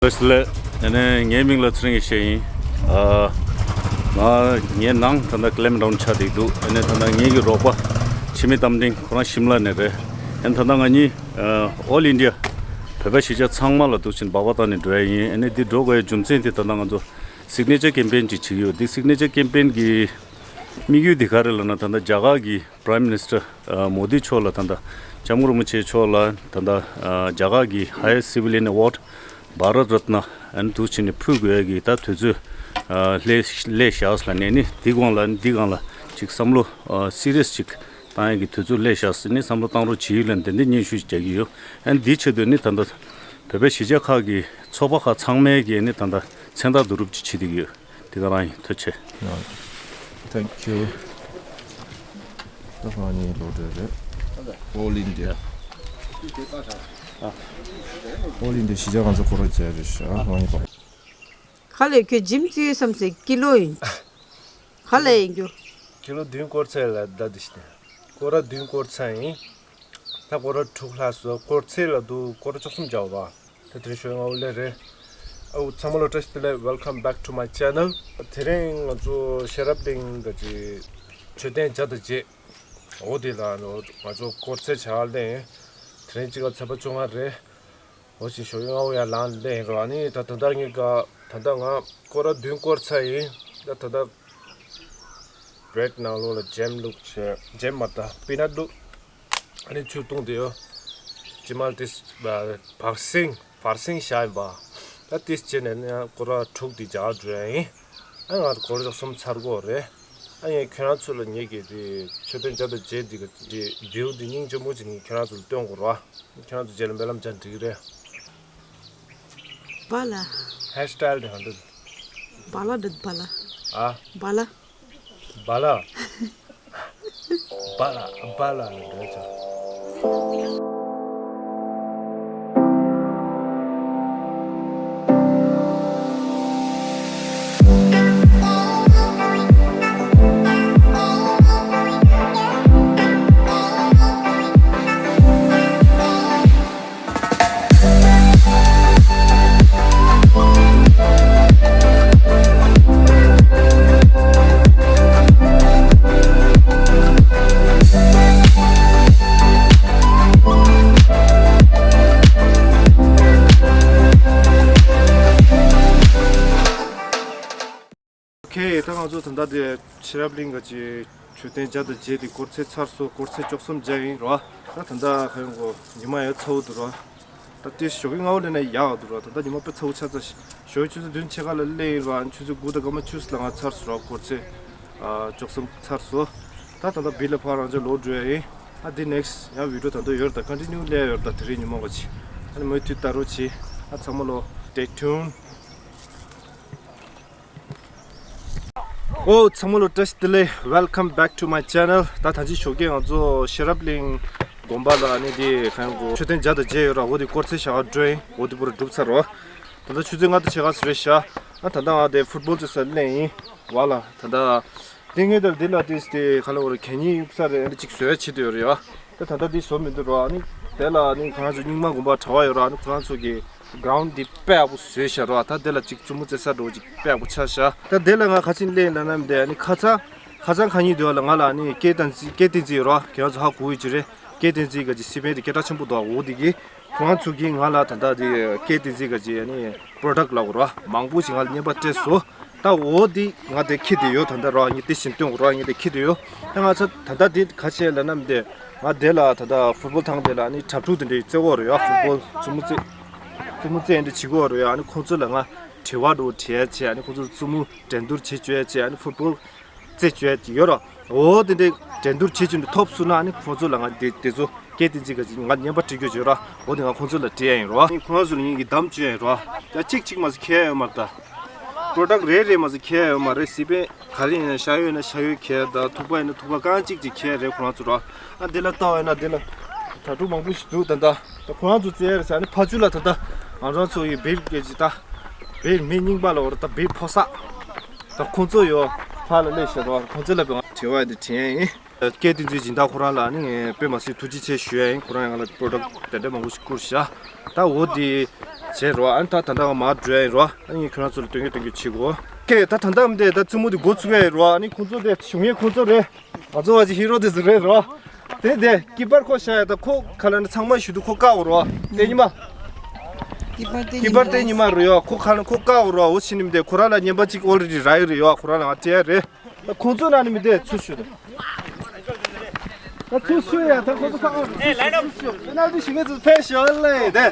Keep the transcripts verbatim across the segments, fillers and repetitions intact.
ལགས། ཨ་ནི་ངའི་མིང་ལ་ཚེ་རིང་ཡེ་ཤེས་ཡིན། ཨ། ང་ངའི་ནང་ད་ལྟ་ཀེམ་གྲོན་ཆགས་བསྡད་འདུག་ཨ་ནི་ད་ལྟ་ངེད་ཀྱི་རོགས་པ་འཆི་མེད་རྟ་མགྲིན་ཁོ་རང་ཤིམ་ལ་ནས་རེད། ཨ་ནི་ད་ལྟ་ང་གཉིས་ཨ་ཨོལ་ཨིན་ཌི་ཡ་བོད་པ་གཞིས་ཆགས་ཚང་མ་ལ་འདུག་ཕྱིན་སྦག་སྦག་བཏང་ནས་འགྲོ་ཡ་ཡིན། ཨ་ནི་འདི་འགྲོ་དགོས་ཡའི་རྒྱུ་མཚན་དེ་ད་ལྟ་ང་ཚོ་སིག་ནེ་ཅར་ཀེམ་པེན་ཅིག་བྱེད་ཀྱི་ཡོད། འདི་སིག་ནེ་ཅར་ཀེམ་པེན་གྱི་དམིགས་ཡུལ་འདི་ག་རེ་ལབ་ན། ད་ལྟ་རྒྱ་གར་གྱི་Prime Minister ཨ་མོ་དི་མཆོག་ལ་ད་ལྟ་སྐྱབས་མགོན་རིན་པོ་ཆེ་མཆོག་ལ་ད་ལྟ་ཨ་རྒྱ་གར་གྱི་Highest Civilian Award Bharat Ratna ཨ་ནི་འདུག་ཕྱིན་ནས་ཕུལ་དགོས་ཡ་གི་ད་དུས་ཚོད་ཨ་སླེབས་སླེབས་བཞག་ལབ་ནས་ནི་འདི་སྒང་ལ་འདི་སྒང་ལ་ཅིག་བསམ་བློ་ཨ་སི་རི་ཡས་ཅིག་བཏང་ཡ་གི་དུས་ཚོད་སླེབས་བཞག་ཟེར་ནས་བསམ་བློ་བཏང་རོགས་བྱེད་ལབ་ནས་དེ་འདྲའི་སྙན་ཞུ་ཞིག་རྒྱག་གི་ཡོད། ཨ་ནི་འདིའི་ཆེད་དུ་ནི་ད་ལྟ་བོད་པའི་གཞིས་ཆགས་ཁག་གི་ཚོགས་པ་ཁག་ཚང་མས་ཀྱི་ནི་ད་ལྟ་མཚན་རྟགས་བསྡུ་རུབ་ཅིག་བྱེད་བསྡད་ཀྱི་ཡོད། དེ་ག་རང་ཡིན། ཐུགས་རྗེ་ཆེ། Thank you. ད་ང་གཉིས་ལོ་འདྲ་རེད། All India. All India གཞིས་ཆགས་གང་ཚོད་སྐོར་ར་བྱས་རེད་ཤག་ང་གཉིས་པ། ཁ་ལས་ཁྱོད་ཇིམ་བཙུགས་བསམ་སེ་ཀི་ལོ་ཡིན། ཁ་ལས་ཡིན་རྒྱུ། ཀི་ལོ་བདུན་སྐོར་ཚད་ལ་ད་འདི་ཤི་ནས། སྐོར་ར་བདུན་སྐོར་ཚད་ཡིན། ད་སྐོར་ར་དྲུག་ལྷག་སོ་སྐོར་ཚད་ལ་འདུག་སྐོར་ར་བཅུ་གསུམ་བརྒྱབ་པ། ད་དེ་རིང་ཞོགས་ང་འུ་ལེ་རེད། ཨོ་ཚང་མ་ལོ་བཀྲ་ཤིས་བདེ་ལེགས། Welcome back to my channel. དེ་རིང་ང་ཚོ་ཤེས་རབ་གླིང་གི་ཅི་མཆོད་རྟེན་བརྒྱ་དང་བརྒྱད། འོ་དེ་ལ་ང་ཚོ་སྐོར་ཚད་བྱ་བ་ལེན། དེ་རིང་གཅིག་ལ་ཚེས་པ་བཅོ་ལྔ་རེད། འོ་ཅི་ཞོགས་ང་འུ་ཡར་ལངས་ལེན་རོགས། ཨ་ནི་ད་ད་ལྟ་ངས་ག་ད་ལྟ་ང་སྐོར་ར་བདུན་སྐོར་ཚར་ཡིན། ད་ད་ལྟ་བྲེད་ནང་ལོགས་ལ་ཇེམ་བླུགས་བྱས། ཇེམ་མ་ད་པི་ནཊ་བླུགས། ཨ་ནི་ཆུ་བཏུང་དེ་ཡོད། ཅི་མ་ཏིས་བར་སེང་བར་སེང་བཞག་ཡིན་པ། ད་ཏིས་བྱས་ནས་ནི་སྐོར་ར་དྲུག་དེ་རྒྱག་འགྲོ་ཡ་ཡིན། ཨ་ང་སྐོར་ར་བཅུ་གསུམ་ཚར་གོ་རེད། ཨ་ངས་ཁྱོད་རང་ཚོ་ལ་ངེད་ཀྱི་དེ་མཆོད་རྟེན་བརྒྱ་དང་བརྒྱད་དེ་གི་དེ་བིའུ་དེ་སྙིང་རྗེ་མོ་ཅིག་ངས་ཁྱོད་རང་ཚོ་ལ་སྟོན་དགོས་རེད་བ། ཁྱོད་རང་ཚོ་རྗེས་ལ་སྨོན་ལམ་རྒྱག་འགྲིག་གི་རེད། བ་ལ། ཧེར་སི་ཊའིལ་དེ་ག་འདྲ་རེད། བ་ལ་འདྲ། བ་ལ། ཨ། བ་ལ། བ་ལ། བ་ལ་བ་ལ་ལ་འགྲོ་ཆོག་ཨོ་ཁེ། ད་ང་ཚོ་ད་ལྟ་དེ་ཤེས་རབ་གླིང་གི་ཅི་མཆོད་རྟེན་བརྒྱ་དང་བརྒྱད་དེ་སྐོར་ཚད་ཚར་སོང་། སྐོར་ཚད་བཅུ་གསུམ་བརྒྱབ་ཡིན་རོ། ད་ད་ལྟ་ཁ་ཡོང་གོ་ཉི་མ་ཡང་ཚ་བོ་འདུག་རོ། ད་དེ་ཞོགས་ཀྱི་སྔ་བོ་ལས་ནས་ཡག་འདུག་རོ། ད་ལྟ་ཉི་མ་དཔེ་ཚ་བོ་ཆགས་ཚར། ཞོགས་ཀྱི་ཆུ་ཚོད་བདུན་ཕྱེད་ཀ་ལ་སླེབས་ཡིན་རོ། ཨ་ནི་ཆུ་ཚོད་དགུ་དང་སྐར་མ་བཅུ་ཙམ་ལ་ང་ཚར་སོང་རོ། སྐོར་ཚད་ཨ་བཅུ་གསུམ་ཚར་སོང་། ད་ད་ལྟ་བི་ལ་ཕར་རང་ཅག་ལོག་འགྲོ་ཡ་ཡིན། ཨ་དེ་ནེག་སི་ཡང་བི་ཌི་ཡོ་ད་ལྟ་ཡོད་རེད། ད་ཀོན་ཊི་ནིའུ་ལས་ཡོད་རེད། ད་དེ་རིང་ཉི་མ་ག་ཅི་ཨ་ནི་མུ་མཐུད་ལྟ་རོགས་བྱེད། ཨ་ཚང་མ་ལོ་stay tuned. ཨོ་ཚང་མ་ལོ་བཀྲ་ཤིས་བདེ་ལེགས། Welcome back to my channel. ད་ད་ཅི་ཞོགས་ཀས་ང་ཚོ་ཤེས་རབ་གླིང་དགོན་པ་ལ་ནི་དེ་གང་གོ་མཆོད་རྟེན་བརྒྱ་དང་བརྒྱད་ཡོད་ར། འོ་དེ་སྐོར་ཚད་བྱ་བ་འགྲོ་ཡིན། འོ་དེ་པུ་ར་གྲུབ་ཚར་རོ། ད་ལྟ་ཆུ་ཚོད་ལྔ་དང་ཕྱེད་ཀ་ཙམ་རེད་ཤག་ཨ་ད་ལྟ་ང་དེ་ཕུཊ་བོལ་རྩེ་ས་ལེན་ཡིན་བ་ལ། ད་ལྟ་དེ་ངས་ད་འདི་ལ་དེ་དེ་ག་ལ་བ་ར་གད་སྙིགས་གཡུག་ས་རེད། ཨ་འདི་གཅིག་བཟོས་བྱེད་དུ་ཡོད་རེད་ཡ། ད་ད་ལྟ་འདི་བཟོ་མི་འདུག་རོ། ཨ་ནི་དེ་ལ་ཨ་ནི་ཁོ་རང་ཚོ་རྙིང་མ་དགོན་པ་གྲྭ་པ་ཡོད་རོ། ཨ་ནི་ཁོ་རང་ཚོ་གི་གྲོན་ཌི་དཔེ་ཡག་པོ་བཟོས་ཤག་རོ། ད་དེ་ལ་ཅིག་རྩེད་མོ་རྩེ་ས་འགྲོ་ཅིག་དཔེ་ཡག་པོ་ཆགས་ཤག་ད་དེ་ལ་ང་ག་ཅིག་ལེན་ལ་ནམ་དེ་ཨ་ནི་ཁ་སང་ཁ་སང་ཁ་ཉིན་དུ་ལ་ང་ལ་ཨ་ནི་སྐད་བཏང་རྩིས་སྐད་བཏང་རྩིས་ཡོད་རོ། ཁྱེད་རང་ཚོ་ཧ་གོ་ཡོད་ཀྱི་རེད། སྐད་བཏང་རྩིས་ག་ཅིག་སི་པན་དེ་སྐད་གྲགས་ཆེན་པོ་འདུག་འོ་དེ་གི་ཁོ་རང་ཚོ་གིས་ང་ལ་ད་ལྟ་དེ་སྐད་བཏང་རྩིས་ག་ཅིག་ཨ་ནི་པོ་རོ་ཌག་ལབ་དགོས་རོ། མང་པོ་ཞིག་ང་ལ་རྔན་པ་སྤྲད་སོང་། ད་འོ་འདི་ང་དེ་འཁྱེར་དེ་ཡོད། ད་ལྟ་རོ་ངས་དེ་བཞིན་སྟོན་དགོས་རོ། ངས་དེ་འཁྱེར་དེ་ཡོད། ད་ང་ཚོ་ད་ལྟ་འདི་ག་བྱས་ལབ་ན་འདི་ང་དེ་ལ་ད་ལྟ་ཕུཊ་བོལ་ཐང་དེ་ལ་ནི་གྲྭ་ཕྲུག་དེ་འདྲའི་རྩེ་གོ་རོ་ཡ། ཕུཊ་བོལ་རྩེད་མོ་རྩེ་རྩེད་མོ་རྩེ་འདྲ་བྱེད་གོ་རོ་ཡ། ཨ་ནི་ཁོང་ཚོ་ལ་ང་དྲི་བ་འདྲ་བོ་དྲི་ཡ་བྱས། ཨ་ནི་ཁོང་ཚོ་རྩེད་མོ་འགྲན་བསྡུར་བྱེད་བཅུག་ཡ་བྱས། ཨ་ནི་ཕུཊ་བོལ་རྩེ་བཅུག་ཡ་ཡོད་རོ། འོ་དེ་འདྲའི་འགྲན་བསྡུར་བྱེད་བཅུག་ནས་ཐོབ་སོང་ན་ཨ་ནི་ཁོང་ཚོ་ལ་ང་དེ་དེ་ཚོ། སྐད་བཏང་རྩིས་ག་ཅིག་ང་རྔན་པ་སྤྲད་རྒྱུ་བྱོས་ར། འོ་དེ་ང་ཁོང་ཚོ་ལ་སྤྲད་ཡ་ཡིན་རོ། ཁོང་ཚོ་ལ་ངེད་ཀྱིས་བདམས་བཅུག་ཡ་ཡིན་རོ། ད་གཅིག་གཅིག་མ་ཟིག་ཁྱེར་ཡོད་མ་རེད། ད་པོ་རོ་ཌག་རེ་རེ་མ་ཟིག་ཁྱེར་ཡོད་མ་རེད། སི་པན་ག་རེ་ཡིན་ན་ཤ་ཡོད་ན་ཤ་ཡོད་ཁྱེར། ད་ཐུག་པ་ཡིན་ན་ཐུག་པ་རྐང་གཅིག་གཅིག་ཁྱེར་རེད་ཁོ་རང་ཚོ་རོ། ཨ་འདི་ལ་ལྟ་བ་ཡིན་ན་འདི་ལ་གྲྭ་ཕྲུག་མང་པོ་ཞིག་འདུག་ད་ད་ད་ཁོ་རང་ཚོ་རྩེ་ཡ་རེད་ཟེར། ཨ་ནི་ཕ་ཇུ་ལ་ད་ད་ང་རང་ཚོ་ཡི་བེར་སྐད་ཅིག་ད་བེར་མི་རྙིང་པ་ལ་འོ་ར། ད་བེར་ཕོ་གསར་ད་ཁོང་ཚོ་ཡོད་ཕ་ལ་སླེབས་ཤག་རོ། ཁོང་ཚོ་ལ་བེར་དྲི་བ་འདི་དྲི་ཡ་ཡིན། སྐད་བཏང་རྩིས་སྦྱིན་བདག་ཁོ་རང་ལ་ནི་དཔེ་མ་སྲིད་ཐུགས་རྗེ་ཆེ་ཞུ་ཡ་ཡིན། ཁོ་རང་ཡང་ང་ལ་པོ་རོ་ཌག་དེ་འདྲ་མང་པོ་ཞིག་བསྐུར་ཤག་ད་འོ་དེ་ བྱས་རོ། ཨ་ནི་ད་ད་ལྟ་མར་འགྲོ་ཡ་ཡིན་རོ། ཨ་ནི་ངས་ཁྱོད་རང་ཚོ་ལ་སྟོན་གྱི་སྟོན་གྱི་བྱེད་དགོས། ཀེ་ད་ད་ལྟ་མི་འདི་ད་རྩེད་མོ་འདི་འགོ་ཚུགས་ཡ་ཡིན་རོ། ཨ་ནི་ཁོང་ཚོ་དེ་གཞུང་གཡས་ཁོང་ཚོ་རེད། ང་ཚོ་བ་ཅི་ཧི་རོ་དེ་ཚོ་རེད་རོ། དེ་དེ་ཀི་པར་ཁོ་ཤ་ཡ་ད་ཁོ་ཁ་ལ་ནི་ཚང་མ་ཞུ་དུ་ཁོ་བཀག་འོ་རོ། དེ་ཉི་མ། ཀི་པར་དེ་ཀི་པར་དེ་ཉི་མ་རོ་ཡོ། ཁོ་ཁ་ལ་ཁོ་བཀག་འོ་རོ། འོ་ཕྱི་ནི་མི་འདི་ཁོ་ར་ལ་ཉན་པ་ཅིག་ཨོལ་རེ་ཌི་ར་ཡོད་རེད་ཡོ། ཁོ་ར་ལ་ང་སྤྲད་ཡ་རེད། ཁོང་ཚོ་ན་ནི་མི་དེ་ཚུར་ཤོད་དང་། ད་ཚུར་ཤོད་ཡ་ད་ཁོང་ཚོ་ཁ་ཨེ་ལའི་ནོ། པེ་ནལ་ཊི་ཞིག་ངས་ཚུར་ཕེ་ཤོད་ལེ་དེ།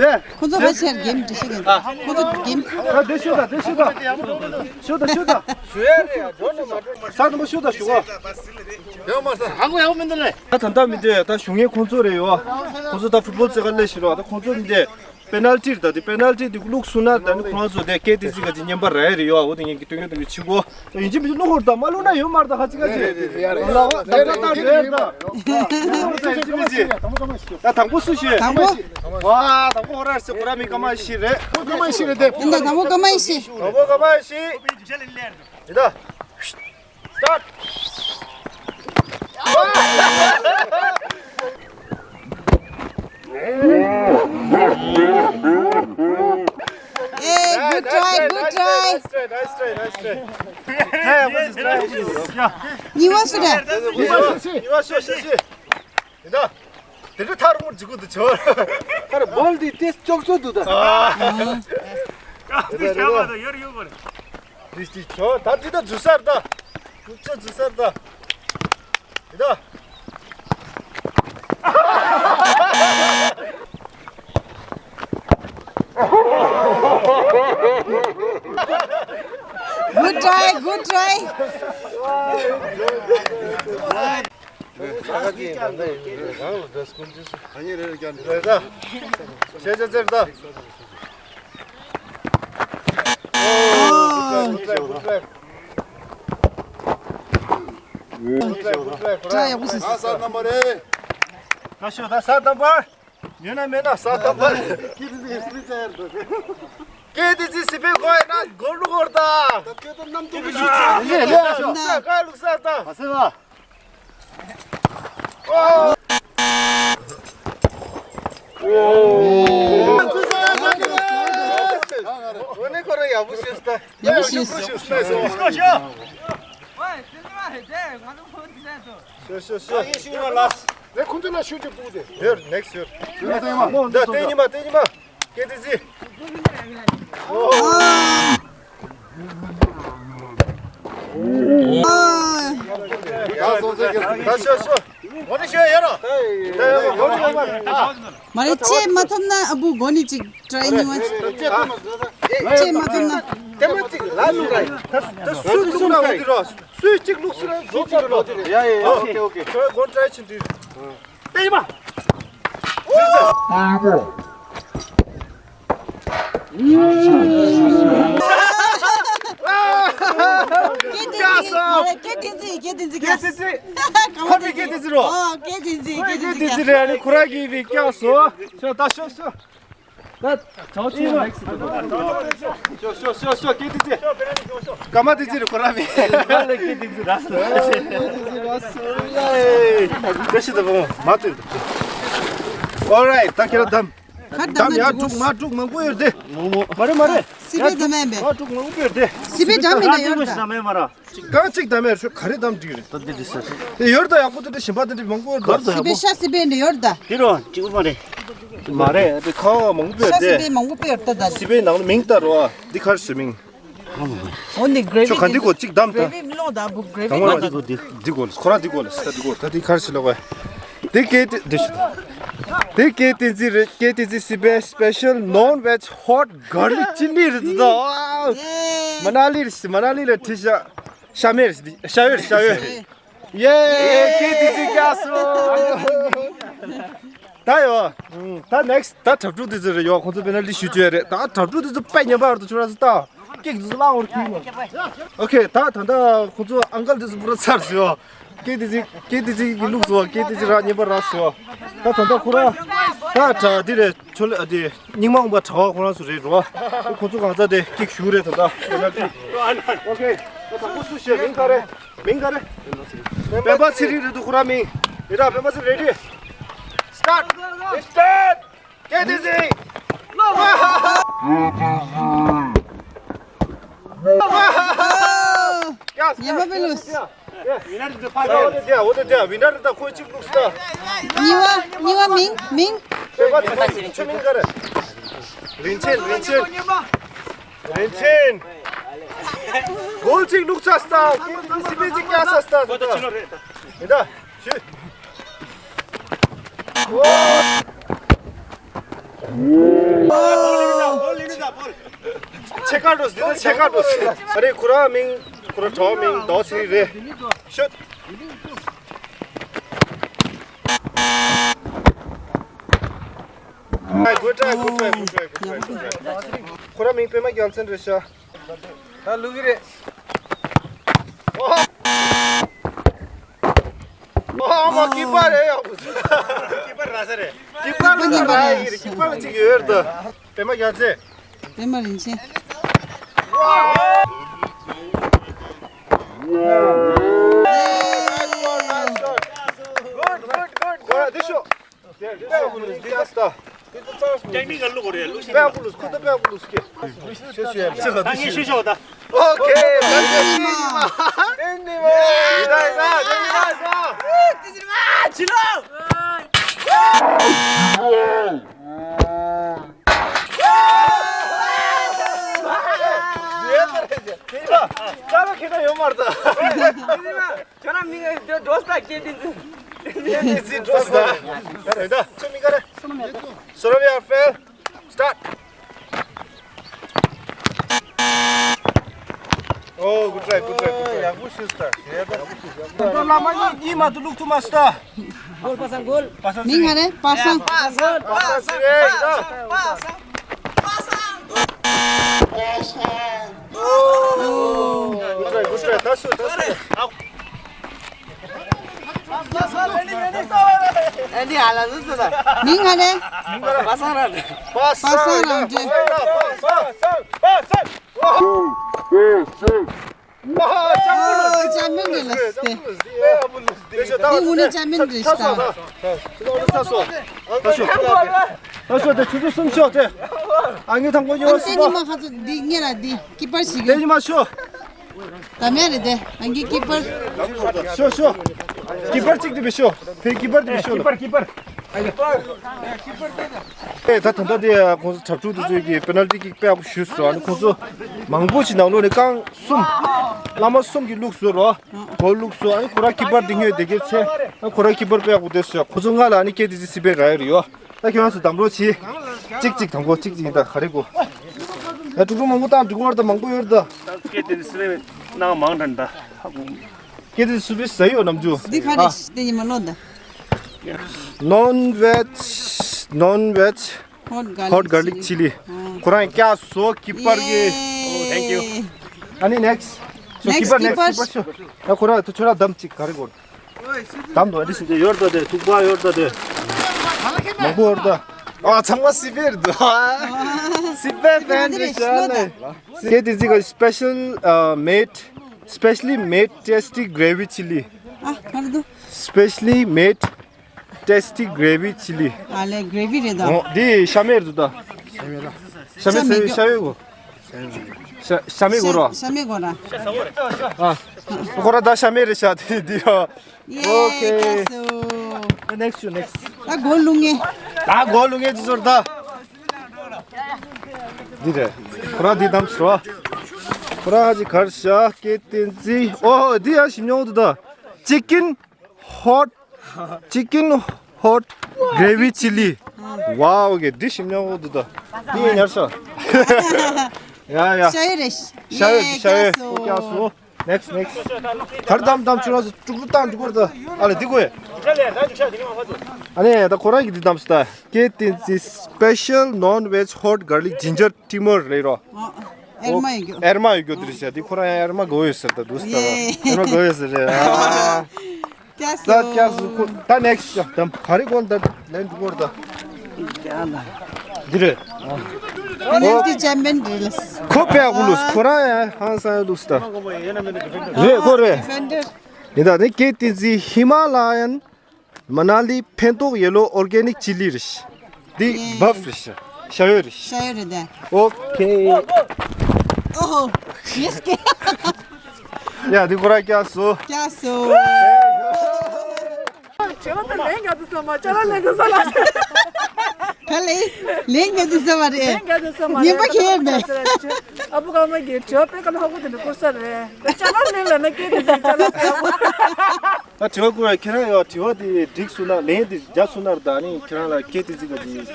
དེ། ཁོང་ཚོ་ཕལ་ཆེར་གེམ་འདྲི་ཤེས་ཀྱི་འདུག་ཁོང་ཚོ་གེམ། ད་དེ་ཤོད་དང་དེ་ཤོད་དང་། ཤོད་དང་ཤོད་དང་། ཞུ་ཡ་རེད་ཡ། འགྲོ་ནི་མ་འགྲོ་མ། ས་དང་པོ་ཤོད་དང་ཞུ་བ། ཡང་མ་ས་ཧང་གོ་ཡང་མི་འདུག་ལེ། ད་ད་ལྟ་མི་འདུག་ད་གཞུང་གཡས་ཁོང་ཚོ་རེད་ཡོ། ཁོང་ཚོ་ད་ཕུཊ་སྦོལ་རྩེད་ག་ལས་ཤི་རོ། ད་ཁོང་ཚོ་མི་འདུག་པེ་ནལ་ཊི་རེད། ད་དེ་པེ་ནལ་ཊི་དེ་བླུགས་སོང་ན་ད་ནི་ཁོ་རང་ཚོ་དེ་ཀེ་ཏི་ཙི་ག་ཅིག་བརྙན་པར་རག་ཡ་རེད་ཡོ། འོ་དེ་ངས་ཀྱི་སྟོན་གྱི་སྟོན་གྱི་བྱེད་དགོས། ཡིན་གཅིག་མིན་གཅིག་བླུགས་ཧོར་ད་མ་བླུགས་ན་ཡོད་མ་རེད། ད་ཁ་ཅིག་ཁ་ཅིག་རེད་རེད་རེད། ལ་བ་ད་ད་ད་རེད་ད། ད་དང་པོ་སུ་ཞིག་དང་པོ། ཝ་དང་པོ་ཧོ་ར་སི་ཁོ་ར་མི་ཀ་མ་ཤི་རེད། ཀ་མ་ཤི་རེད་དེ། ཡིན་ད་དང་པོ་ཀ་མ་ཤི། དང་པོ་ཀ་མ་ཤི། ཡིན་ད། Start. Hey, good try, good try. Nice try, nice try, nice try. Hey, what is try? Yeah. ཉི་མ་སུ་རེད། ཉི་མ་སུ་ཞིག་ཡིན་ད། དེ་འདྲ་ཐར་མོ་འཇིགས་གུ་འདུག་ཆོ། ཁར་བོལ་དེ་ཏེ་ཅོག་ཅོག་འདུག་ད། ཨ། ཀ་ཏི་ཤ་བ་ད་ཡོར་ཡོར་བ་རེད། དེ་ཅི་ཆོ་ད་འདི་ད་འཛུལ་ས་རེད་ད། འཛུལ་ས་འཛུལ་ས་རེད་ད། དེ་ད། Good try, good try. ཉོན་ན་མེད་ན་ས་ཐམ་པར། ཀེ་ཏི་ཙི་སི་པེ་གོ་ཡ་ན་གོ་ལུ་གོར་ད། ལུག་ས་ཀ་ལུག་ས་ད། ཡག་པོ་ཤེས། ཤོ་ཤོ་ཤོ། ཁོང་ཚོ་ལ་ཤུ་ཅིག་སྤུག་དེ། ཡོད་ནེགསི་ཡོད། ད་ལྟ་ཉི་མ་ལྟ་ཉི་མ། ཀེ་ཏི་ཙི། ད་ཤོ་ཤོ། འོ་ནི་ཤོ་ཡོད་རོ། མ་རེད། ཅེས་མ་ཐོབ་ན་ཨ་བུ་གོ་ནི་ཅིག་ཊ་རའི་ཉི་མ། ཅེས་མ་ཐོབ་ན། དེ་མ་ཅིག་ལ་ལུག་ར། ད་སུ་ལུག་ར་འོ་དེ་རོ། སུས་གཅིག་བླུགས་སུ་ར་བཟོ་གཅིག་ར་ལོ་དེ་རེད། ཡ་ཡ་ཡ། ཨོ་ཁེ་ཨོ་ཁེ། ཁྱོད་གོ་ཊ་རའི་ཆེན་དུས། ལྟ་ཡི་མ། ཀེ་ཏི་ཙི། ཀེ་ཏི་ཙི། ཀེ་ཏི་ཙི། ཁོ་པའི་ཀེ་ཏི་ཙི་རོ། ཨོ་ཀེ་ཏི་ཙི། ཀེ་ཏི་ཙི་རེད། ཨ་ནི་ཁོ་ར་གི་བི་ཀྱག་སོ། ཤོ་ད་ཤོ་ཤོ། ད་ཆའོ་ཆི་ནེགསི་ཏུ། ཤོ་ཤོ་ཤོ་ཤོ། ཀེ་ཏི་ཙི། ཀ་མ་ཏི་ཙི་རུ་ཁོ་ར་མི། ང་ལ་ཀེ་ཏི་ཙི་ར་སོ། ཀ་ཤི་ད་བོ་མ་ཏི། All right. ད་ཁྱེད་ར་དམ། ཁར་དམ་ཡ་དམ་ཡ་དྲུག་མ་དྲུག་མང་པོ་ཡོད་དེ། མ་རེད་མ་རེད། སི་པེ་དམ་མེན་པས། མ་དྲུག་མང་པོ་ཡོད་དེ། སི་པེ་དམ་མེན་ན་ཡོད་ད། གང་གཅིག་དམ་མེད་ཤོ་ག་རེ་དམ་འགྲིག་རེད། ད་འདི་འདྲི་ས། དེ་ཡོད་ད། ཡག་པོ་དེ་འདྲ་ཞིམ་པ་དེ་འདྲ་མང་པོ་ཡོད་ད། སི་པེ་ཤ་སི་པེ་འདྲ་ཡོད་ད། དེ་རོ་གཅིག་པུ་མ་རེད། མ་རེད་དེ་ཁ་བ་མང་པོ་ཡོད་ཤ་སི་དེ། པེ་མང་པོ་དཔེ་ཡོད་ད་ད། སི་པེ་ནང་ལ་མིང་ལྟ་རོ་ཨ། འདི་ཁར་ཞུ་མིང་། འོ་ནི་གྷ་རེ་ཤོ་ག་འདི་གོ་གཅིག་དམ་ད། གྷ་རེ་ཝི་མི་ལོང་ད་བུ་གྷ་རེ་ཝི། དང་པོ་འདི་གོ་འདི། འདི་གོ་ལ་ཁོ་ར་འདི་གོ་ལ་ས་འདི་གོ་ད་འདི་ཁར་ཞུ་ལ་གོ། དེ་ཀེ་ཏི་འདི་ཤོ། དེ་ཀེ་ཏི་ཙི་རེད། ཀེ་ཏི་ཙི་སི་པེ་སི་པེ་ཤལ་ནོན་ཝེཇ་ཧོཊ་གྷར་ལིག་ཅི་ལི་རེད་ད། ཡེ། མ་ན་ལི་རེད། མ་ན་ལི་ལ་ཁྲིད་ཤག་ཤ་མེད་རེད། ཤ་ཡོད་རེད། ཤ་ཡོད། ཡེ། ཀེ་ཏི་ཙི་ཀྱག་སོ། ད་ཡོ། ད་ནེགསི་ད་དྲ་གྲོགས་དེ་ཚོ་རེད་ཡོ། ཁོང་ཚོ་པེ་ན་ལི་ཤུ་ཅོ་རེད། ད་དྲ་གྲོགས་དེ་ཚོ་པད་ཉམས་པ་བར་དུ་ཆུ་ར་སུ་ད་ཀེག་དེ་ཚོ་ལ་འོར་ཁུལ་ནོ། ཨོ་ཁེ། ད་ད་ད་ཁོང་ཚོ་ཨང་ཀལ་དེ་ཚོ་པུ་ར་ཚར་སོ་ཡོ། ཀེ་ཏི་ཙི་ཀེ་ཏི་ཙི་གི་ལུགས་སོ། ཀེ་ཏི་ཙི་ར་ཉམས་པ་ར་སོ་ཡོ། ད་ད་ད་ཁོ་ར་ད་དྲ་དེ་རེད། ཆོ་ལེ་ཨ་དེ་རྙིང་མ་འོང་པ་གྲྭ་བ་ཁོ་རང་ཚོ་རེད་རོ། ཁོ་ཚོ་གང་ཚ་དེ་ཀིག་ཞུ་རེད་ད་ད། ཨོ་ཁེ། ད་དང་པོ་སུ་ཞེས་མིང་ག་རེ། མིང་ག་རེ། སྤེན་པ་ཚེ་རིང་རེད་འདུག་ཁོ་རང་མིང་། རེད་ད། སྤེན་པ་ཚེ་རིང་རེད། སི་ཊར་ཊི། སི་ཊར་ཊི། ཀེ་ཏི་ཙི། ཉན་པ་པེ་ལུས། འོ་དེ་འདྲ་འོ་དེ་འདྲ། ཝིན་ནར་དང་ཁོ་གཅིག་བླུགས་སྟ། གཉིས་པ་གཉིས་པ་མིང་མིང་། པེ་པ་ཆུ་མིང་ཆུ་མིང་ག་རེ། རིན་ཆེན། རིན་ཆེན། རིན་ཆེན། གོལ་གཅིག་བླུགས་ཚར་སྟ། ཀེ་ཏིན་ཛི་སི་པེ་གཅིག་བཀྱག་ཚར་སྟ། ད་ད་ཡིན་ད། ཞུ། ཕྱེད་ཀ་འགྲོ། འདི་ད་ཕྱེད་ཀ་འགྲོ། ཨ་རེ་ཁོ་ར་མིང་ཁོ་ར་གྲོགས་མིང་རྡོ་ཚིག་རེད། ཤོད། Good try, good try, good try, good try, good try. ཁོ་ར་མིང་པད་མ་རྒྱལ་མཚན་རེད་ཤག་ད་ལུག་གི་རེད། ཨོ་མ་ཀི་པར་རེད་ཡག་པོ། ཀི་པར་ར་ས་རེད། ཀི་པར་ལ་ར་ཡི་རེད། ཀི་པར་ལ་ཅིག་ཡོད་རེད་ད། པད་མ་རྒྱལ་མཚན། པད་མ་རིན་ཆེན། Good, good, good, good. དེ་ཤོག་དེ་ཤོག་ཀུ་ལུ་སི་དེ་ལ་སྟ། ཀྱང་མི་ག་ལུག་རེད་ལུག་ཤེས། པད་ཀུ་ལུ་སི་ཁུ་ད་པད་ཀུ་ལུ་སི་ཀེ། ཤོད་ཤོད་ཡ། ད་ངས་ཤོད་ཤོག་ད། Okay, that's it. ཡིན་ད་ཡིན་ད་ཡིན་ད་ཡིན་ད། ཕྱི་ལོགས། ཡིན་ད། ཅ་ལག་ཁྱེར་ན་ཡོད་མ་རེད་ད། ཁྱོད་རང་མིང་ང་འགྲོ་ས་ཀེ་ཏིན་ཛི། ཀེ་ཏིན་ཛི་འགྲོ་ས། ད་རེད་ད། ཁྱོད་མིང་ག་རེ། Surabhi Arfel. Start. Oh, good try, good try, good try. ཡག་པོ་ཤོད་ད། ཡག་པོ་ཤོད། ད་བླ་མ་གཉིས་གཉིས་མ་གཏོགས་བླུག་ཐུབ་མ་སོང་ད། གོལ་པ་སང་གོལ། པ་སང་མིང་ཧ་རེ་པ་སང་། པ་སང་རེད་ད། Good try, good try. ད་སུ་ད་སུ། ཨ་ནི་ཨ་ལ་ཟུ་ཟུ་ད། མིང་ང་ནས། པ་སང་ར། པ་སང་ར་འདྲེ། པ་སང་། ཨོ་ཅ་མིན་རེད་ལ་སྟེ། འདི་ངུ་ནི་ཅ་མིན་རེད་ཤག་ད་ཤོག་དེ་ཆུ་ཚོད་གསུམ་ཤོག་དེ། ཨ་ངའི་ཐང་གོ་ཉོ་ཨ་ནི་དེ་ཉི་མ་ཁ་ཚོ་འདི་ཉེ་ལ་འདི་ཀི་པར་ཞིག་དེ་ཉི་མ་ཤོག་ད་མེད་རེད་དེ། ཨང་ཀི་ཀི་པར། ཤོ་ཤོ། ཀི་པར་གཅིག་དེ་བི་ཤོ། དེ་ཀི་པར་དེ་བི་ཤོ། ཀི་པར་ཀི་པར། ཨེ་ད་ད་ལྟ་དེ་ཁོང་ཚོ་དྲག་ཕྲུག་དེ་ཚོས་ཀྱི་པེ་ནལ་ཏི་ཀིག་དཔེ་ཡག་པོ་ཞུས་སོང་། ཨ་ནི་ཁོང་ཚོ་མང་པོ་ཞིག་ནང་ལོགས་ནས་རྐང་གསུམ། བླ་མ་གསུམ་གྱིས་བླུགས་སོང་རོ། གོལ་བླུགས་སོང་། ཨ་ནི་ཁོ་ར་ཀི་པར་དེ་ཉོས་དེ་གེར་ཆེ། ཨ་ཁོ་ར་ཀི་པར་དཔེ་ཡག་པོ་བསྡད་སོང་། ཁོ་ཚོ་ལྔ་ལ་ཨ་ནི་ཀེ་ཏི་ཛི་སི་པེ་ར་ཡོད་རེད་ཡོ། ད་ཁྱོད་རང་ཚོ་དམ་རོགས་གྱིས། གཅིག་གཅིག་དང་པོ་གཅིག་གཅིག་ཡིན་ད་ག་རེ་གོ། ཡ་ཀྲུག་ཀྲུག་མང་པོ་བཏང་འགྲིག་གོ་ར་ད་མང་པོ་ཡོད་ར་ད། ཀེ་ཏི་ཛི་སི་པེ་ནང་མང་དྲན་ད། ཀེ་ཏི་ཛི་སི་པེ་ཟ་ཡོད་ནམ་རྒྱུ། འདི་ག་རེ་ཨ། དེ་ཉི་མ་ལོ་ད། Non veg, non veg, hot garlic chili. ཁོ་རང་སྐྱག་བཟོ་ཀི་པར་གི། Thank you. ཨ་ནི་next. ཤོ་ཀི་པར། next ཀི་པར་ཤོ། ཡ་ཁོ་རང་ཐུ་ཆོ་ར་དམ་གཅིག་ག་རེ་གོ། དམ་དུ་ཨ་ནི་སི་ཏེ་ཡོད་ད་དེ་ཐུག་པ་ཡོད་ད་དེ། མང་པོ་ཡོད་ད། ཨ་ཚང་མ་སི་པེ་རེད་ད། སི་པེ་ཕེན་རེད་ཤག་ལེ། ཀེ་ཏི་ཛི་གི་special, uh, made, specially made tasty gravy chili. ཨ་ག་རེ་འདུག Specially made tasty gravy chili. ཨ་ལེ་གྲེ་བི་རེད་ད། འོ་འདི་ཤ་མེད་རེད་ད། ཤ་མེད་ཤ་མེད་ཤ་ཡོད་གོ། ཤ་ཤ་མེད་གོ་ར། ཤ་མེད་གོ་ར། ཨ་ཁོ་ར་ད་ཤ་མེད་རེད་ཤག་དེ་འདི་ར། ཡེ་Okay. ཀྱ་སོ། Next you next. ད་གོ་ལུང་ངེ། ད་གོ་ལུང་ངེ་ཅི་ཟོར་ད། འདི་རེད། ཁོ་ར་འདི་དམ་སོ། ཁོ་ར་ཅི་གར་ཤག་ཀེ་ཏིན་ཛི། ཨོ་འདི་ཡ་ཞིམ་ཉོང་འདུག་ད། Chicken hot, chicken hot gravy chili. Wow, གི་འདི་ཞིམ་ཉམས་པོ་འདུག་ད། འདི་ཉར་ཤག་ཡ་ཡ། ཤ་ཡོད་རེད། ཤ་ཡོད་ཤ་ཡོད། ཡེ་ཀྱ་སོ། ཀྱ་སོ། Next, next. གར་དམ་དམ་ཆུ་ར་སུ་ཀྲུག་ཀྲུག་བཏང་འཇུག་གོ་ད། ཨ་ལེ་འདི་གོ་ཡ། ཨ་ནི་ད་ཁོ་རང་གི་འདི་དམ་སུ་ད། ཀེ་ཏིན་ཛི་special non-veg hot garlic ginger steamer རེད་རོ། ཨ་ཨེར་མ་ཡོད་རྒྱུ། ཨེར་མ་ཡོད་རྒྱུ་དེ་རེད་ཤག་དེ་ཁོ་རང་ཨེར་མ་དགོས་ཡོད་ཟེར་ད་འདུག་སྟ། ཡེ། ཨེར་མ་དགོས་ཡོད་ཟེར་རེད། ཨ། ཀྱ་སོ། ད་ཀྱ་སོ་ཁོ་ད་next ཤག་དམ་ག་རེ་གོ་ད་ལན་འདུག་གོ་ད། འདི་རེད། ཨ་ནི་དེ་ཅན་པན་རེད་ལ། ཁོ་པེ་ཨ་གུ་ལུས་ཁོ་རང་ཡ་ཧང་སང་ཡོད་འདུག་སྟ། རེད་ཁོ་རེད། ཧྥན་ཌར། ཡིན་ད་ནི་ཀེ་ཏིན་ཛི་Himalayan Manali ཕན་ཐོགས་ཡེ་ལོ་organic chili རེད་ཤག་འདི་ཡེ། བབ་རེད་ཤག་ཤ་ཡོད་རེད། ཤ་ཡོད་རེད་དེ། ཨོ་ཁེ། ཨོ་ཧོ། ཡེས་ཀེ། ཡ་འདི་ཁོ་ར་སྐྱག་སོ། སྐྱག་སོ། དྲི་བ་དེ་ལན་རྒྱག་དུས་ཙམ་པ་ཅ་ལག་ལེན་དུས་ཙམ་པ། ག་ལེ། ལན་རྒྱག་དུས་ཙམ་པ་རེད། ལན་རྒྱག་དུས་ཙམ་པ་ཉན་པ་ཁྱེད་མེད། ཨ་བུ་ཀརྨ་གིས་དྲི་བ་དཔེ་དཀའ་ལས་ཁག་པོ་དེ་འདྲ་བསྐུར་ས་རེད། ཅ་ལག་ལེན་ལབ་ན་སྐད་དེ་ཅིག་ཅ་ལག་ལེན་ཡག་པོ། ད་དྲི་བ་བསྐུར་བ་ཁྱེད་རང་ཡོད། དྲི་བ་དེ་འགྲིག་སོང་ན་ལན་དེ་རྒྱག་སོང་ན་ར། ད་ནི་ཁྱེད་རང་ལ་སྐད་དེ་ཅིག་ག་ཅིག་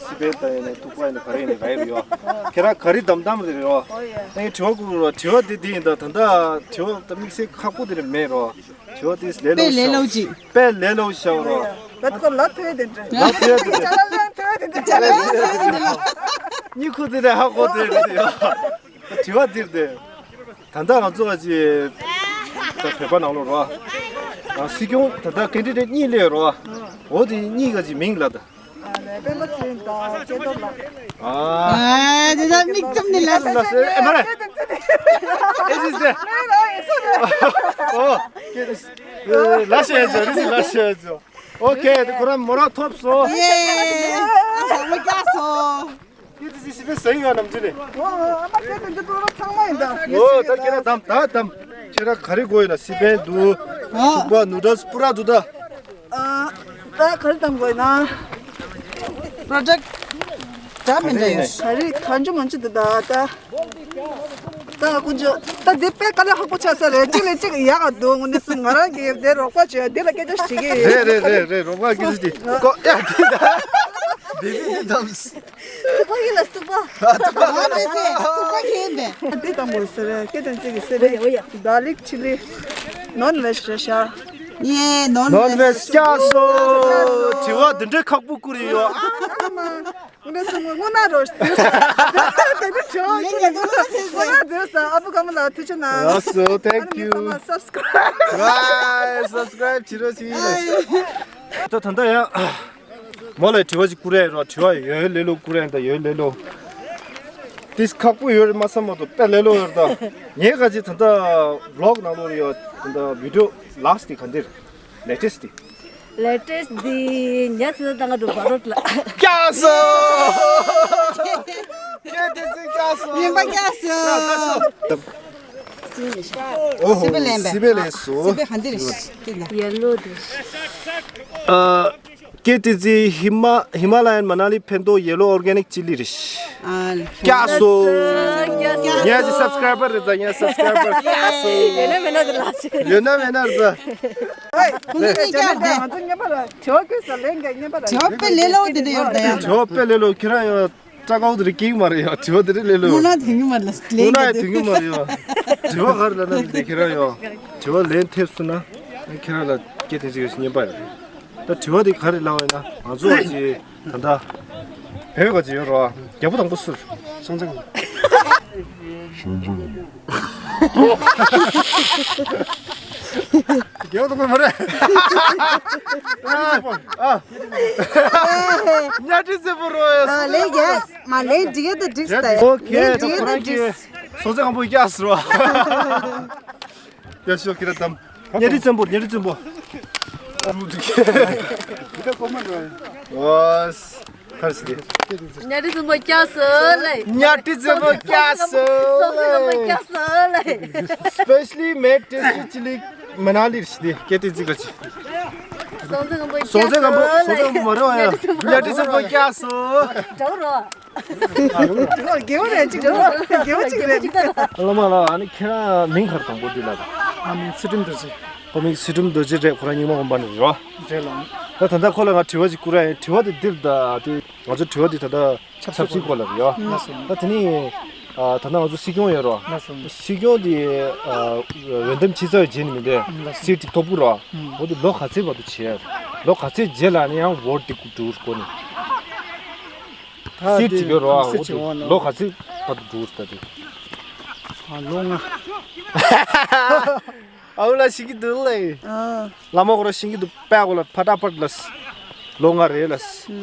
སི་པན་ད་ཡིན་ནའི་ཐུག་པ་ཡིན་ནའི་ག་རེ་ཡིན་ནའི་ར་ཡོད། ཁྱེད་རང་ག་རེ་དམ་དམ་རེད་ཡོད། ཨ་ནི་དྲི་བ་བསྐུར་བ་དྲི་བ་དེ་དེ་ཡིན། ད་ད་ད་དྲི་བ་ད་དམིགས་བསལ་ཁག་པོ་དེ་རེད་མེད་རོ། དྲི་བ་དེ་ལས་སླ་པོ་ཅིག་དཔེ་ལས་སླ་པོ་ཞིག་རོ། ལ་ཐོ་ལ་ཐོས་དེ་འདྲ། ལ་ཐོས་དེ་འདྲ། ཅ་ལག་ལེན་ཐོས་དེ་འདྲ། ཅ་ལག་ལེན་ཐོས་དེ་འདྲ། གཉིད་ཁུག་དེ་འདྲ་ཧ་གོ་དེ་འདྲ་ཡོད། དྲི་བ་འདིར་དེ། ད་ལྟ་ང་ཚོ་ག་ཅིག་ད་བོད་པ་ནང་ལོགས་རོ། ཨ་སྲིད་སྐྱོང་ད་ལྟ་ཀེན་ཌི་ཌེ་ཊི་གཉིས་སླེབས་རོ། འོ་དེ་གཉིས་ག་ཅིག་མིང་ལ་ད། ཨ་ནས་སྤེན་པ་ཚེ་རིང་དང་སྐྱིད་སྡུག་ལགས། ཨ། ཨ་དེ་ད་མིག་བཙུམ་ནས་ལ་ལ་སེ་ཨེ་མ་རེད། ཨེ་ཟིག་སེ། ཨོ། ལ་ཤེས་ཅོ་རི་སི་ལ་ཤེས་ཅོ། ཨོ་ཁེ། དེ་ཁོ་རང་མོ་རང་ཐོབ་སོང་། ཡེ། ཨ་ས་མོ་སྐྱག་སོང་། ཁྱེད་ཚོ་སི་པན་ཟ་ཡི་ཡོད་ནམ་ཅི་རེད། ཨོ་ཨ་མ་ཁྱེད་ཚོ་འདི་པོ་རོ་ཚང་མ་ཡིན་ད། ཨོ་ད་ཁྱེད་རང་དམ་ད་དམ། ཁྱེད་རང་ག་རེ་དགོས་ཡོད་ན། སི་པན་འདུག་ཨོ། ཐུག་པ་ནུ་ཌལ་སི་པུ་ར་འདུག་ད། ཨ་ད་ག་རེ་དམ་དགོས་ཡོད་ན། པྲོ་ཇེཀ་འདྲ་མི་འདྲ་ཡོད། ག་རེ་གང་བྱུང་མང་བྱུང་འདུག་ད་ད། ད་ཀུན་སྤྱོད་ད་འདི་དཔེ་དཀའ་ལས་ཁག་པོ་ཆགས་ས་རེད། གཅིག་ལས་གཅིག་ཡག་ག་འདུག་དངོས་གནས་སུ་ང་རང་གིས་འདི་རོགས་པ་བྱས་འདི་ལ་སྐད་ཆ་དྲིས་ཀྱི་ཡིན། རེད་རེད་རེད་རེད། རོགས་པ་སྐད་ཆ་དྲིས་ཀོ་ཡ་འདི་ད་འདི་འདི་དམ། ཐུག་པ་ཡིན་ལ་ཐུག་པ། ཐུག་པ་ཡིན་པས། འདི་དམ་པོ་ཟེར་རེད། སྐད་དང་གཅིག་གི་ཟེར་རེད། གར་ལིག་ཆི་ལི། ནོན་ཝེཇ་རེད་ཤག་ཡེ་ནོན་ཝེཇ། ནོན་ཝེཇ་སྐྱག་སོ། དྲི་བ་འདི་འདྲའི་ཁག་པོ་བསྐུར་ཡོད། ཨ་མ། ངས་སུ་ངོ་ན་རོ། དེ་ནི་ཆོ་ངོ་ན་དེ་ས་ཨ་བུ་ཀརྨ་ལགས་ཐུགས་རྗེ་གནང་། ལགས་སོ། Thank you. Subscribe. Right, subscribe བྱེད་རོགས་བྱེད་ཡིན། ད་ད་ལྟ་ཡང་མོ་ལ་དྲི་བ་ཅིག་བསྐུར་ཡ་རོ། དྲི་བ་ཡོད་ལེ་ལོ་བསྐུར་ཡ་ད་ཡོད་ལེ་ལོ། ཏིས་ཁག་པོ་ཡོད་རེད་མ་བསམ་མ་གཏོགས་དཔེ་ལེ་ལོ་ཡོད་རེད་ད། ངས་ག་ཅིག་ད་ལྟ་ཝི་ལོག་ནང་ལོགས་ཡོད་ད་ལྟ་བི་ཌི་ཡོ་ལཱ་སི་ཊི་དེ་ག་འདིར། ལེ་ཊེ་སི་ཊི་དེ། ལེ་ཊེ་སི་ཊི་དེ་ཉ་སི་ད་ང་འགྲོ་བ་རོ་ལ། སྐྱག་སོ། སྐྱག་དེ་ཚོ་སྐྱག་སོ། ཡིན་པ་སྐྱག་སོ། ཨོ་ཧོ། སི་པན་ལེན་པས། སི་པན་ལེན་སོ། སི་པན་ག་འདི་རེད་ཤག་ཡེ་ལོ་དེ། ཨ། སྐད་དེ་ཚོ་ཧི་མ་ཧི་མ་ལ་ཡན་མ་ན་ལི་ཕན་ཐོགས་ཡེ་ལོ་ཨོར་གེ་ནིག་ཅི་ལི་རེད། ཨ་ལ། སྐྱག་སོ། སྐྱག་སོ། ངས་ཀྱི་སབ་སི་ཀ་རའི་བར་རེད་ད། ངས་སབ་སི་ཀ་རའི་བར་སྐྱག་སོ། ཡོད་ན་མེད་ན་དེ་ལ་ཆེ། ཡོད་ན་མེད་ན་རེད་ད། ཁོང་ཚོ་གཉིས་ཀྱང་རེད། ང་ཚོ་ཉན་པ་ལ་དྲི་བ་བཀོད་ས་ལན་ག་ཉན་པ་ལ། དྲི་བ་དཔེ་ལེ་ལོ་དེ་འདྲ་ཡོད་རེད་ད་ཡ། དྲི་བ་དཔེ་ལེ་ལོ་ཁྱེད་རང་ཡང་སྐྲ་དཀར་པོ་དེ་འདྲ་སྐྱེ་གི་མ་རེད་ཡ། དྲི་བ་དེ་འདྲ་ལེ་ལོ། སྔོན་ན་དེང་གི་མ་རེད་ལ་ལན་ག་དེ། སྔོན་ན་ཡ་དེང་གི་མ་རེད་ཡ། དྲི་བ་ག་རེ་ལབ་ན་དེ་ཁྱེད་རང་ཡ། དྲི་བ་ལན་ཐེབས་སོང་ན་ཁྱེད་རང་ལ་སྐད་དེ་ཚིག་ཉན་པ་ཡ། ད་དྲི་བ་དེ་ག་རེ་ལབ་ཡིན་ན། ང་ཚོ་བ་ཅི་ད་ལྟ་བོད་ག་ཅི་ཡོད་རོ། རྒྱལ་པོ་དང་པོ་སུ། སྲོང་བཙན། སྲོང་བཙན། རྒྱལ་པོ་དང་པོ་མ་རེད། ཨ། གཉའ་ཁྲི་བཙན་པོ་རོ་ཡ། ཨ་ལེ་རྒྱལ་མ་ལེ་འགྲིག་ཡ་ད་འགྲིག་ད་ཡ། ཨོ་ཁེ། ལེ་འགྲིག་ཡ་ད་འགྲིག་སྲོང་བཙན་སྒམ་པོ་ཡ་སུ་རོ། ཡ་ཤོ་ཁྱེད་རང་དམ། གཉའ་ཁྲི་བཙན་པོ། གཉའ་ཁྲི་བཙན་པོ། ཨོ་ཧར་སི་ཏི། གཉའ་ཁྲི་བཙན་པོ་སྐྱབས་སུ་ལེ། གཉའ་ཁྲི་བཙན་པོ་སྐྱབས་སུ་ལེ། སྲོང་བཙན་སྒམ་པོ་སྐྱབས་སུ་ལེ། སི་པེ་ཤ་ལི་མེཌ་ཊེ་སི་ཊི་ཅི་ལི་མ་ན་ལི་རེད་ཤག་དེ་སྐད་དེ་ཚིག་ག་ཅི། སྲོང་བཙན་སྒམ་པོ་སྐྱབས་སུ་ལེ། སྲོང་བཙན་སྒམ་པོ་མ་རེད་བ་ཡ། གཉའ་ཁྲི་བཙན་པོ་སྐྱབས་སུ། འདྲ་བོ་རོ། དགེ་བ་རེད་ཅིག་རེད། དགེ་བ་ཅིག་རེད། བླ་མ་ལགས། ཨ་ནི་ཁྱེད་རང་མིང་ག་རེ་དང་པོ་འདི་ལ་དང་། ང་མིང་ཚུལ་ཁྲིམས་རྡོ་རྗེ། ཁོ་མིང་ཚུལ་ཁྲིམས་རྡོ་རྗེ་རེད། ཁོ་རང་རྙིང་མ་དགོན་པ་ནས་རེད་བ། རེད་ལགས། ད་ད་ལྟ་ཁོ་ལ་ང་དྲི་བ་ཅིག་བསྐུར་ཡ་ཡིན། དྲི་བ་དེ་འདིར་ད་དེ་ང་ཚོ་དྲི་བ་དེ་ད་ལྟ་ཆབ་སྲིད་སྐོར་ལ་རེད་ཡ། ལགས་སོ། ད་དེ་ནི་ད་ལྟ་ང་ཚོ་སྲིད་སྐྱོང་ཡོད་རེད་བ། ལགས་སོ། སྲིད་སྐྱོང་དེ་འོས་འདེམས་བྱས་ཚར་བའི་རྗེས་ནས་མི་འདུག་ལགས་སོ། སྲིད་དེ་ཐོབ་ཀྱི་རེད་བ། འོ་དེ་ལོ་ག་ཚོད་བར་དུ་བྱས་ཡ་རེད། ལོ་ག་ཚོད་རྗེས་ལ་ནི་ཡང་འོ་དེ་འགྲོ་དགོས་ནི། ད་སྲིད་དེ་ཡོད་རོ། འོ་དེ་ལོ་ག་ཚོད་བར་དུ་འགྲོ་ད་དེ། ཨ་ལོ་ལྔ། ཨ་བུ་ལ་ཤི་གི་འདུག་ལེ། ཨ། བླ་མ་ཁོ་ར་ཤི་གི་འདུག་པ་ཁོ་ལ་ཕ་ཏ་ཕ་ཏ་ལ། ལོ་ལྔ་རེད་ལ།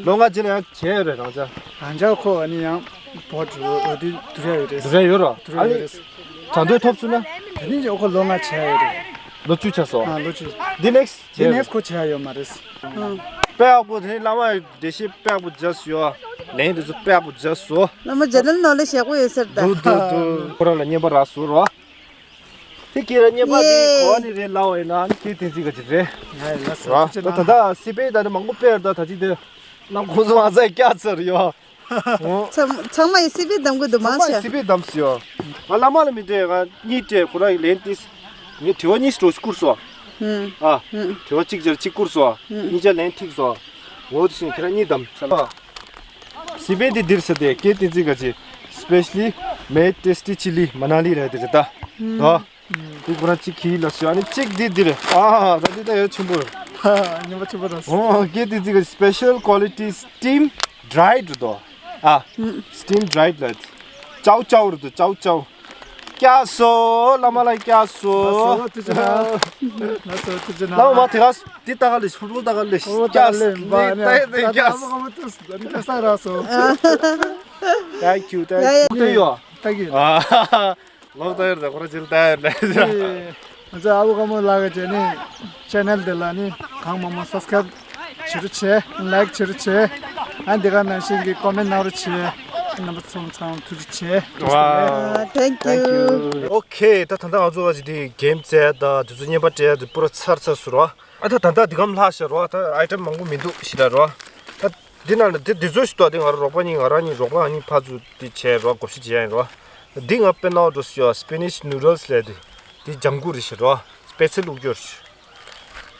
ལོ་ལྔ་རྗེས་ལ་ཡང་བྱས་ཡོད་རེད་རང་ཅག་རང་ཅག་ཁོ་ཨ་ནི་ཡང་བོ་ཊི་འོ་དེ་བསྡུར་ཡ་ཡོད་རེད། བསྡུར་ཡ་ཡོད་རོ། བསྡུར་ཡ་ཡོད་རེད། གྲངས་ཐོ་ཐོབ་སོང་ན། དེ་ནི་ཁོ་ལོ་ལྔ་བྱས་ཡོད་རེད། ལོ་བཅུ་ཆགས་སོང་། ཨ་ལོ་བཅུ། འདི་ནེག་སི་འདི་ནེག་སི་ཁོ་བྱས་ཡོད་མ་རེད། དཔེ་ཡག་པོ་དེ་ནི་བླ་མ་འགྲེལ་བཤད་དཔེ་ཡག་པོ་བརྒྱབ་ཡོད། ལན་དེ་ཚོ་དཔེ་ཡག་པོ་མཛད་སོང་། བླ་མ་ཇེ་ནལ་ནོ་ལེ་ཞེ་པོ་ཡོད་ཟེར་ད། འདུག་འདུག་འདུག་ཁོ་རང་ལ་རྔན་པ་རག་སོང་རོ། དེ་ཁྱེད་རང་རྔན་པ་དེ་ཡེ། ག་བ་ནས་རེད་ལབ་པ་ཡིན་ན་ཨ་ནི་ཁྱེད་བསྟན་འཛིན་ག་ཅིག་རེད། ང་ཡི་ལ་ཟེར་རོ། ཁྱེད་ད་ད་ལྟ་སི་པན་ད་ནི་མང་པོ་དཔེ་རེད་ད། ད་ཅི་དེ་ལ་ཁོང་ཚོ་ང་ཚོ་སྐྱག་ཚར་ཡོད། ཚང་ཚང་མ་ཡི་སི་པན་བདམས་དགོས་འདུག་མང་ཆེ། སི་པན་བདམས་སུ་ཡོད། ང་བླ་མ་ལ་མི་འདྲེ་ང་གཉིས་སྤྲད་ཁོ་རང་གི་ལན་ཏིས། ངས་དྲི་བ་གཉིས་སྤྲོ་བསྐུར་སོང་། ཨ། དྲི་བ་གཅིག་ཅར་གཅིག་བསྐུར་སོང་། གཉིས་ཆ་ལན་ཐིག་སོང་། འོ་དེ་བཞིན་ཁྱེད་རང་གཉིས་བདམས་ས་ལ། སི་པན་དེ་འདིར་ས་དེ་ཀེ་བསྟན་འཛིན་ག་ཅི། Specially made tasty chili Manali རེད་དེ་རེད་ད། ད། དེ་ཁོ་རང་གཅིག་གིས་ལ་ཞུ། ཨ་ནི་གཅིག་འདི་འདིར། ཨ་ད་འདི་ད་ཡོད་ཆེན་པོ། ཉིན་པ་ཆེན་པོ་རེད། ཨོ་ཀེ་བསྟན་འཛིན་ག་special quality steam dried རེད་དོ། ཨ། steam dried ལ། ཅའོ་ཅའོ་རེད་དོ། ཅའོ་ཅའོ། སྐྱག་སོ། བླ་མ་ལ་སྐྱག་སོ། ང་སོ་ཐུགས་རྗེ་གནང་། ང་སོ་ཐུགས་རྗེ་གནང་། བླ་མ་དེ་ག་དེ་ལྟ་ག་ལས་ཕུར་ཕུར་ལྟ་ག་ལས་ཕུར་ཕུར་ལྟ་ག་ལས་སྐྱག་སོ། འབའ་ནི་ད་ད་ད་ཨ་མ་ག་མ་ཐུག་ད་ནི་ཁ་སང་རག་སོ། Thank you, thank you. ཡ་ཡ། ལྟ་ཡོད། ལྟ་གི། ཨ། ལོག་ལྟ་ཡོད་ད་ཁོ་ར་ཇིལ་ལྟ་ཡོད་ལ། ང་ཚོ་ཨ་བུ་ཀ་མོ་ལགས་ཀྱི་ནི་ཆེ་ནལ་དེ་ལ་ནི་གང་མང་མང་སབ་སི་ཀ་རབ་བྱེད་རོགས་བྱེད། ལའིཀ་བྱེད་རོགས་བྱེད། ཨ་འདི་ག་ནང་བཞིན་གྱི་ཀོ་མེན་ནང་རོགས་བྱེད། རྣམ་པ་ཚང་ཚང་ཐུགས་རྗེ་ཆེ། Wow. Uh, thank you. Okay, ད་ད་ལྟ་ང་ཚོ་བ་ཅི་དེ་གེམ་རྩེ་ད་དེ་ཚོ་བརྙན་པར་སྤྲད་དེ་པུ་ར་ཚར་ཚར་སུ་རོ། ཨ་ད་ད་ལྟ་འདི་གམ་ལྷག་ཤག་རོ། ད་ཨའི་ཊེམ་མང་པོ་མི་འདུག་ཤི་ད་རོ། ད་འདི་ནང་ལ་དེ་དེ་ཚོ་ཞིག་ཏོ། དེ་ང་རོ་རོགས་པ་གཉིས་ང་རང་གཉིས་རོགས་པ་ང་གཉིས་ཕར་ཚུར་དེ་བྱས་རོ། བགོ་བཤའ་བྱེད་ཡ་ཡིན་རོ། འདི་ང་དཔེ་ནོར་འགྲོ་སི་ཡོ་སི་པེ་ནིཤ་ནུ་ཌལ་སི་ལས་དེ། འདི་ལྗང་གུ་རེད་ཤག་རོ། སྤེ་ཚལ་བླུགས་རྒྱུ་རེད་ཤག་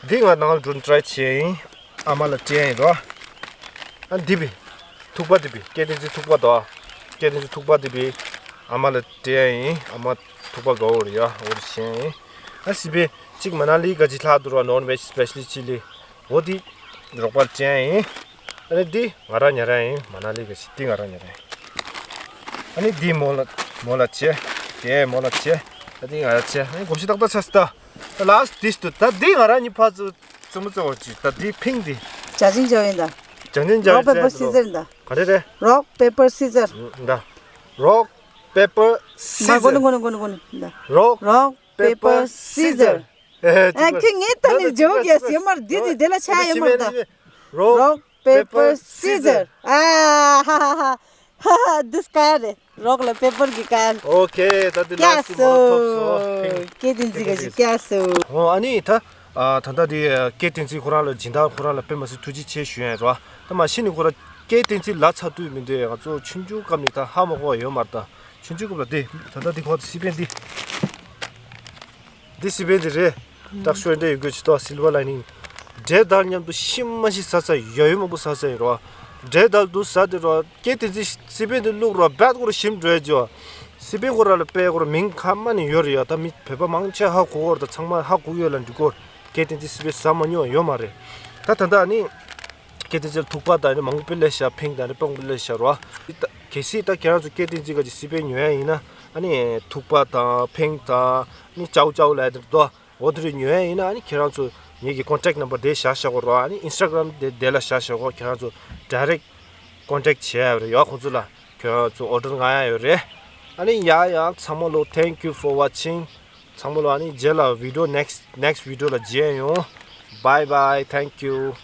འདི་ང་ནང་ལ་འགྲོ་ཊ་རའི་བྱེད་ཡ་ཡིན། ཨ་མ་ལ་སྤྲད་ཡ་ཡིན་རོ། ཨ་འདི་བི། ཐུག་པ་འདི་བི། ཀེ་བསྟན་འཛིན་ཐུག་པ་དོ། ཀེ་བསྟན་འཛིན་ཐུག་པ་འདི་བི། ཨ་མ་ལ་སྤྲད་ཡ་ཡིན། ཨ་མ་ཐུག་པ་དགའ་བོ་རེད་ཡ། འོ་རེད་བྱེད་ཡ་ཡིན། ཨ་སི་པན་གཅིག་མ་ན་ལི་ག་ཅི་ལྷག་འདུག་རོ། ནོན་ཝེཇ་སི་པེ་ཤ་ལི་ཆི་ལི། འོ་འདི་རོགས་པ་ལ་སྤྲད་ཡ་ཡིན། ཨ་ནི་འདི་ང་རང་ཉོས་ར་ཡིན། མ་ན་ལི་ག་ཅི་འདི་ང་རང་ཉོས་ར་ཡིན། ཨ་ནི་འདི་མོ་ལ་མོ་ལ་བྱེད། དེ་མོ་ལ་བྱེད། ཨ་འདི་ང་རང་བྱེད། ཨ་ནི་གོམས་གཤིས་ཏག་ཏག་ཆགས་སོང་ད། ད་ལཱ་སི་ཊི་ཌི་ཤི་འདུག་ད་འདི་ང་རང་གཉིས་ཕར་ཚུར་རྩེད་མོ་རྩེ་བར་གྱིས། ད་འདི་ཕིང་འདི། བྱ་ཆེན་བྱ་བ་ཡིན་ད། བྱ་ཆེན་བྱ་བ་རོག་པེ་པར་སི་ཟར་ཡིན་ད། ག་རེ་རེད། རོག་པེ་པར་སི་ཟར། ད་རོག་པེ་པར་སི་ཟར། མ་གོ་ནི་གོ་ནི་གོ་ནི་གོ་ནི་ད། རོག་རོག་པེ་པར་སི་ཟར། ཨེ་ཁྱེད་ངའི་ཐད་ནས་ཇོག་ཡ་སེ་མར་འདི་འདི་དེ་ལ་ཆ་ཡ་མར་ད། རོག་པེ་པར་སི་ཟར། ཨ་ཧ་ཧ་ཧ་ཧ། འདི་སྐར་རེད། རོག་ལ་པེ་པར་གྱི་སྐར། ཨོ་ཁེ། ད་འདི་ལ་སི་མོ་ཐོབ་སོ། ཀེ་བསྟན་འཛིན་ག་ཅི་སྐྱག་སོ། ཨོ་ཨ་ནི་ད། ཨ་ད་ལྟ་འདི་ཀེ་བསྟན་འཛིན་ཁོ་རང་ལ་སྦྱིན་བདག་ཁོ་རང་ལ་དཔེ་མ་སྲིད་ཐུགས་རྗེ་ཆེ་ཞུ་ཡ་ཡིན་རོ། ད་མ་གཞི་ནས་ཁོ་རང་ཀེ་བསྟན་འཛིན་ལ་ཚ་དུས་མི་འདུག་ང་ཚོ་ཆུང་ཆུང་སྐབས་ནས་ད་ཧ་མ་གོ་བ་ཡོད་མ་རེད་ད། ཆུང་ཆུང་སྐབས་ལ་འདི་ད་ལྟ་འདི་ཁོ་སི་པན་འདི། འདི་སི་པན་འདི་རེད། ཏག་ཤོས་འདྲ་ཡོད་དགོས་ཅི་ཏོ་སིལ་བ་ལ་ནིང་། འབྲས་དང་མཉམ་དུ་ཤི་མ་ཤི་ཟ་ས་ཡོད་ཡོད་མང་པོ་ཟ་ས་ཡོད་རོ། འབྲས་དང་དུ་ཟ་དེ་རོ། ཀེ་བསྟན་འཛིན་སི་པན་འདི་བླུགས་རོ་བད་ཁོ་ར་ཞིམ་འགྲོ་ཡ་ཅོ། སི་པན་ཁོ་ར་ལ་དཔེ་ཁོ་ར་མིང་ཁ་མ་ནི་ཡོད་རེད་ཡ། ད་མི་བོད་པ་མང་ཆེ་ཧ་གོ་གོ་ར་ད་ཚང་མ་ཧ་གོ་ཡོད་ལ་འགྲིག་གོ། ཀེ་བསྟན་འཛིན་སི་པན་ཟ་མ་མྱོང་ཡོད་མ་རེད། ད་ད་ད་ནི། ཀེ་བསྟན་འཛིན་ཐུག་པ་དང་ནི་མང་པོ་སྤེལ་ལེ་ཤ་ཕིང་དང་ནི་པང་པོ་སྤེལ་ལེ་ཤ་རོ། གལ་སྲིད་ད་ཁྱེད་རང་ཚོ་ཀེ་བསྟན་འཛིན་ག་ཅི་སི་པན་ཉོ་ཡ་ཡིན་ན་ཨ་ནི་ཐུག་པ་དང་ཕིང་དང་ནི་ཅའོ་ཅའོ་ལ་དེར་དོ། འོ་དེ་རིགས་ཉོ་ཡ་ཡིན་ན་ཨ་ནི་ཁྱེད་རང་ཚོ་ངེད་ཀྱི་ཀོན་ཊེག་ནམ་བར་དེ་བཞག་བཞག་གོ་རོ། ཨ་ནི་ཨིན་སི་ཊ་གྷ་རམ་དེ་དེ་ལ་བཞག་བཞག་གོ། ཁྱེད་རང་ཚོ་ཌའི་རེག་ཀོན་ཊེག་བྱེད་ཡ་རེད་ཡོད་ཁོང་ཚོ་ལ། ཁྱེད་རང་ཚོ་ཨོ་ཌར་མངག་ཡ་ཡོད་རེད། ཨ་ནི་ཡ་ཡ་ཚང་མ་ལོ། Thank you for watching. ཚང་མ་ལོ། ཨ་ནི་རྗེས་ལ་བི་ཌི་ཡོ་ནེག་སི་ཊི་ནེག་སི་ཊི་བི་ཌི་ཡོ་ལ་མཇལ་ཡོང་། Bye bye. Thank you.